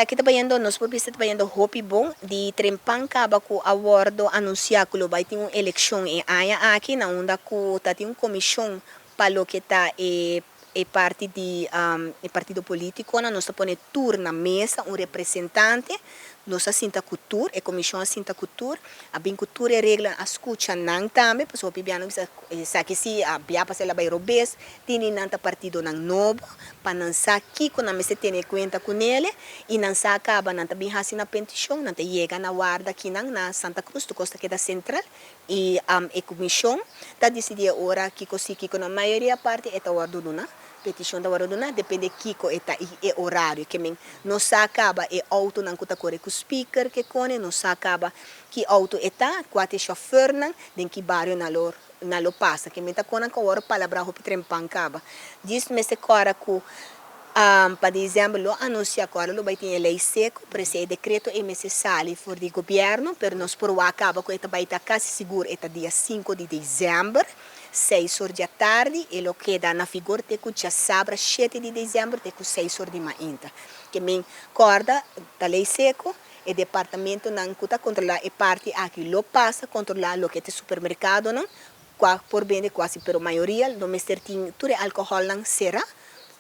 Aki ta bayendo, nos por bisa ta bayendo hopi bon. Di trempan kaba ku a wòrdu anunsiá ku lo bai tin un elekshon e aña aki na unda ku ta tin un komishon pa loke ta e parti di e partido politikonan. Nos ta pone tur na mesa, un representante. Nos a sinta ku tur, e komishon a sinta ku tur, a bin ku tur e reglanan, a skucha nan tambe, pasobra hopi bia nan bisa esaki si a bia pasa el a bai robes, tini nan ta partidonan nobo pa nan sa kiko nan mester tene kuenta kunele i nan sa kaba nan ta bin hasi nan pentishon, nan ta yega na warda kinan na Santa Cruz, tur kos ta keda sentral i e komishon ta disidí e ora kiko si kiko no. Mayoria parti e ta wòrdu duna. Petishon ta wòrdu duna depende kiko e ta i e orario ke men no sa kaba e outonan ku ta kore ku speaker ke kone no sa kaba ki outo e ta kua ta e shòfernan den ki bario nan lo nan lo pasa ke men ta konan ku a wòrdu palabrá hopi trempan kaba djis mester kòrda ku pa desèmber lo anunsiá ku ora lo bai tin e lei seko pero si e dekreto ei mester sali for di gobièrnu pero nos por wak kaba ku e ta bai ta kasi sigur e ta dia sinku di desèmber. Seis or di atardi, e lo keda na vigor te ku djasabra shete di desèmber te ku seis or di mainta. Ke men kòrda ta lei seko, e departamentonan ku ta kontrolá e parti aki lo pasa kontrolá loke ta e supermerkadonan, kua por bende kua si, pero mayoria lo mester tin tur e alkohòlnan será.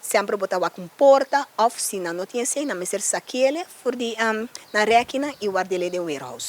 Semper bo ta wak un porta òf si nan no tin esei nan mester sakiele for di nan rèkinan i ward'ele den warehouse.